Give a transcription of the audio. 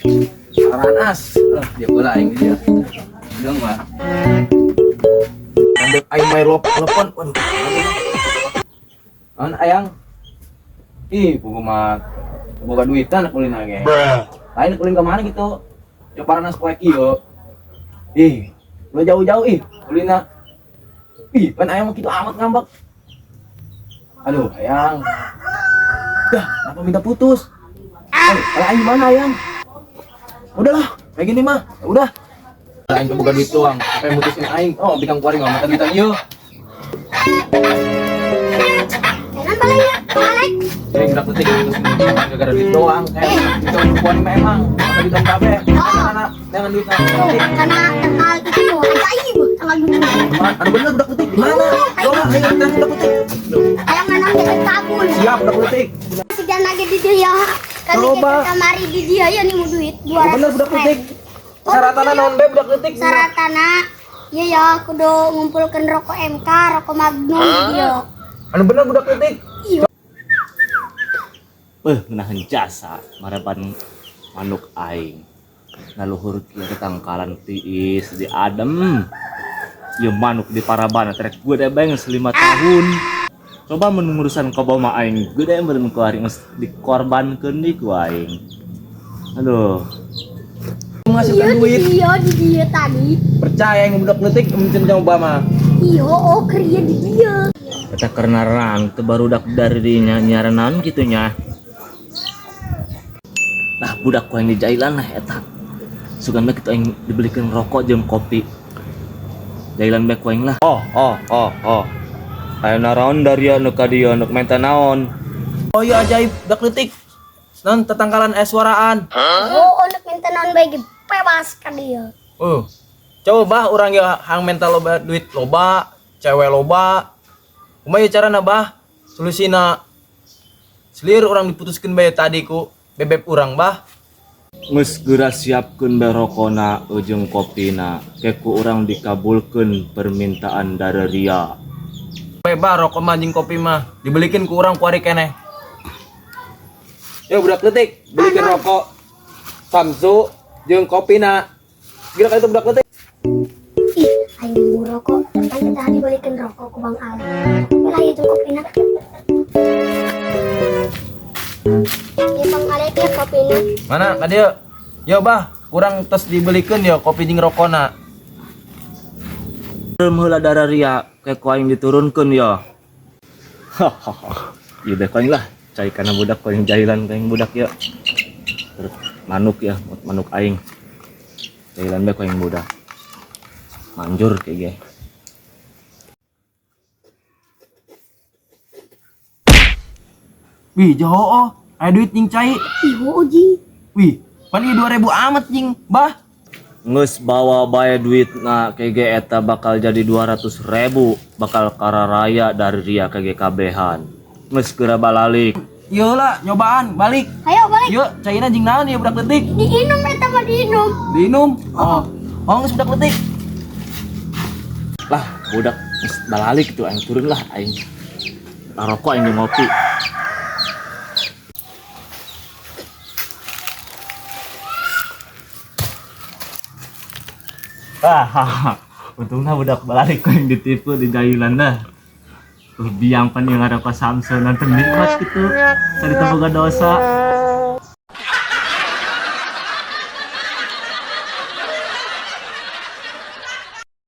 Aranas. Dia bola aing dia. Bilang mah. Ambek aing main telepon. Waduh. An ayang. Ih, pugu mah boga duitan ulin ge. Lain ulin ke mana gitu? Coba Paranas poe kieu. Ih, udah jauh-jauh ih ulina. Ih, pan ayang mah kitu amat ngambek. Aduh, ayang. Dah, kenapa minta putus? Kalau aing gimana ayang? Udahlah, kayak gini mah. Ya udah. Aing boga duit doang. Apa yang mutusin aing? Oh, bikang kuari nggak minta duitan ieu. Jangan balik ya, balik. Eh, gerak detik gara-gara duit doang. Itu kuari mah emang. Apa duitan kabeh? Karena jangan duit Karena tanggal itu ajaib tanggal 2. Anu bener budak detik di mana? Coba ayo budak detik. Ayang nanam dekat kabul. Siap budak detik. Sudah lagi di dia. Kami Coba. kita kamari di dia ya nih mau duit. Bener budak detik. Syaratana naon bae budak detik? Saratana iya ya kudu ngumpulkeun rokok MK, rokok Magnum di dia. Anu bener budak detik. Iya. Ngenahan jasa maraban manuk aing. Naluhur kieu tangkalan tiis di adem. Ieu manuk di paraban trek gede bae geus 5 tahun. Coba mun ngurusan kobo mah aing gede meureun ku ari geus dikorbankeun deui ku aing. Aduh. Menghasilkan Iya di duit. dia di dia tadi. Percaya yang budak detik mencen coba mah. Iya, oh kerja di dia. Eta karena rang teu barudak dari dinya nyarenan kitu nya. Nah budak ku yang dijailan lah eta. Sugan bae kitu aing dibelikeun rokok jeung kopi. Jailan bae ku aing lah. Oh oh oh oh. Aya naraon dari anu ka dieu nu menta naon? Oh iya ajaib budak detik. Non tetangkalan suaraan. Oh, untuk minta naon bae ge bebas ka dia. Oh. Coba orang ya hang mental loba duit loba, cewek loba. Kumaha ieu carana bah? Solusina selir orang diputuskeun bae tadi ku bebeb urang bah. Geus geura siapkeun bae rokona jeung kopina. Ke ku urang dikabulkeun permintaan dararia. Bae bah rokok mah jeung kopi mah dibelikeun ku urang ku ari keneh. Yo budak leutik, belikeun rokok Samsu jeung kopina. Gila ka itu budak leutik. Ih, aing mau rokok, kan kita dibalikin rokok ku Bang Al. Lah itu kopina. Ya Bang Alek ya kopina. Mana ka dieu? Yo bah, kurang tos dibelikeun yo kopi jeung rokona. Belum heula dararia ke ku aing diturunkeun yo. Ieu bae ku aing lah, cai kana budak ku aing jahilan ku aing budak ya. Terus manuk ya, manuk aing. Jahilan bae ku aing budak. Manjur kayak ge. Wih, jauh oh. Aya duit jeung cai. Ih, oh jing. Wih, pan ieu 2000 amat jeung, bah. Ngeus bawa bae duitna KG eta bakal jadi 200.000 bakal kararaya dari ria KG kabehan. Ngeus geura balalik. Ieu lah nyobaan balik. Ayo balik. Yuk, caina jeung naon ieu budak leutik? Diinum eta mah diinum. Diinum. Oh. Oh, geus budak leutik. Lah, budak geus balalik tuh aing turun lah aing. Rokok aing jeung ngopi. Ah, untungnya budak balik yang ditipu di jailan dah. Biang pan yang ada pas Samson nanti nikmat gitu. Saya boga dosa.